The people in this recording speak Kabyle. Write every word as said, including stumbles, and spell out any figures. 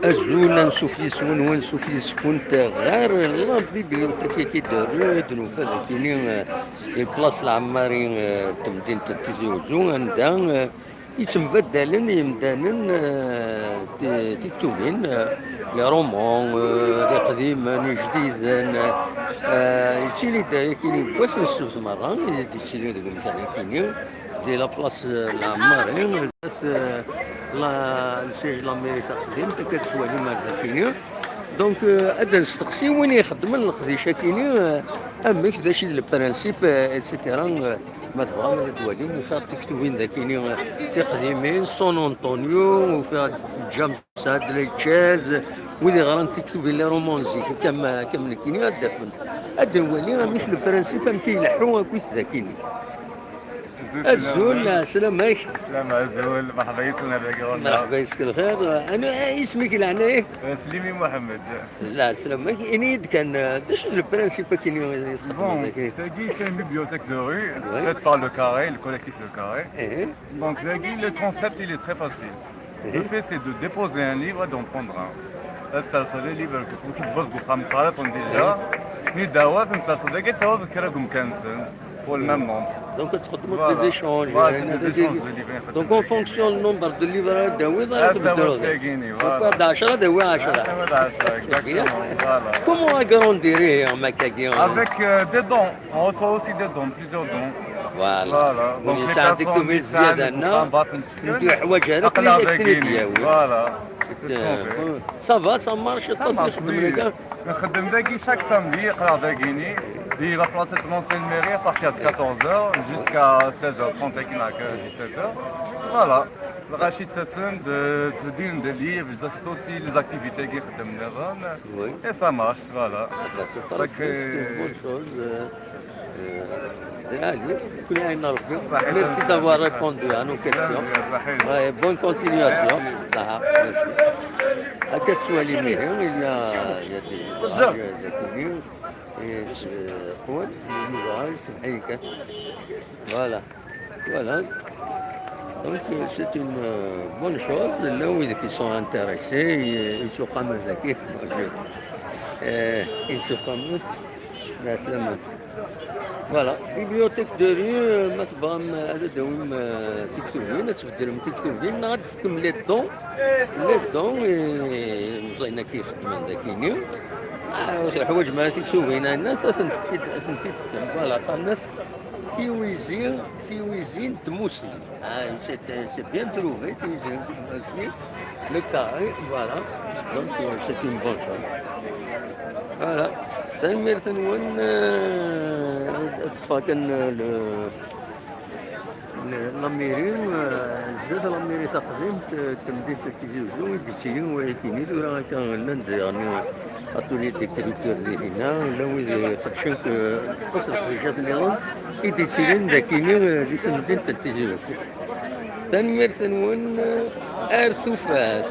Azul, ansuf yes-wen, wansuf yes-kent ɣer la bibliothèque qui de rue, d nufa dakini, eh, les places Lɛemmari, eh, temdint n Tizi Uzzu, anda, eh, yettembaddalen yemdanen, eh, ti-, tiktubin, eh, les romans, eh, d iqdimen, ijdiden, eh, yettili-d akini deg wass n ssebt merra, i d-yettili deg umkan akini. Di la place, eh, Lɛemmari, zdat, eh, la, le siège la mairie Taxdimt, akka tettwalim ar dakini. Donc, eh, ad nesteqsi win ixeddmen leqdic akini, eh, amek, d acu d le principe, eh, et cetera, eh, ma tebɣam ad twalim, ufiɣ tiktubin dakini, eh, tiqdimin, San Antonio, ufiɣ James Hadley Chase, wid iɣran tiktubin les romans zik, kam, kam nekini ad d-afen. Ad nwali amek le principe, amek i ileḥḥu akkit dakini. Azul, ɛeslama-k. Ɛeslama, azul, merḥba yes-wen ar dagi ɣur-neɣ. Merḥba yes-k lxir. Anu, eh, isem-ik leɛnaya-k? Eh, Slimi Mohamed. Ɛeslama-k. Ini-yi-d kan, eh, d acu d le principe akken i txeddmeḍ? Bon, dagi, tagi c'est une bibliothèque de rue, ouais, faite par le Carré, le collectif Le Carré. Eh. Donc, tagi, le concept, il est très facile. Le fait, c'est de déposer un livre et d'en prendre un. Ad serseḍ les livres que tu peux voir, déjà. Ni dawa, ad serseḍ dagi, ad tawiḍ kra deg umkan-nsen, pour le même nombre. Donc, ad txedmeḍ des échanges. Voilà, c'est des échanges de livres. Donc, en fonction du nombre de livres ara d-tawiḍ, ara tbeddleḍ. Donc, ad d-ɛecṛa, ad d-tawi ɛecṛa. Exactement, voilà. Comment agrandir, hein, ma akka? Avec, euh, des dons. On reçoit aussi des dons, plusieurs dons. Voilà. Donc, les personnes qui s'aident, voilà. Voilà. Ça va, ça marche, ça marche, oui. Nxeddem dagi chaque samedi, aql-aɣ dagini, di la place de l'ancienne mairie, à partir de quatorze heures jusqu'à seize heures trente, akken akka, dix-sept heures. Voilà. Lɣaci ttasen-d, ttbeddilem des livres, aussi les activités i nxeddem nniḍen. Oui. Et ça marche, voilà. Ah ben, c'est très bien, c'est une bonne chose. Euh, euh, d lɛali, kul ayen n Rebbi. Merci d'avoir répondu à nos questions. Ouais, bonne continuation. Merci. Saha, merci. Akka tettwalim ihi, il y a, il y a des ouvrages, euh, des livres, et, euh, qwan, les ouvrages, c'est vrai que, voilà. Voilà. Donc, euh, c'est une, euh, bonne chose. Là où ils sont intéressés, ils, ils sont quand même, euh, ils sont quand même. Voilà. Bibliothèque de rue, euh, ma tebɣam, euh, ad d-tawim, euh, tiktubin, ad tbeddlem tiktubin, neɣ ad d-tefkem les dons, les dons, euh, meẓẓayen akka ixeddmen dakini. Ah, ur teḥwaǧem ara tiktubin-a, ad tent-, ad tent-id-tefkem. Voilà, qqaren-as Tiwizi, tiwizi n tmusni. Ah, c'est, c'est bien trouvé, tiwizi n tmusni. Le carré, voilà. Donc, euh, c'est une bonne chose. Voilà. Tanemmirt-nwen, euh, ad ṭṭfeɣ kan, euh, le, le, la mairie, euh, zdat la mairie Taxdimt, euh, temdint n Tizi Uzzu, i d-yettili wayakini tura akka llan-d, yeɛni, atelier d'écriture dihin-a, llan wid iqeddcen, euh, aṭas n leqdicat nniḍen i d-yettilin dakini, euh, di temdint n Tizi Uzzu. Tanemmirt-nwen, euh, ar tufat.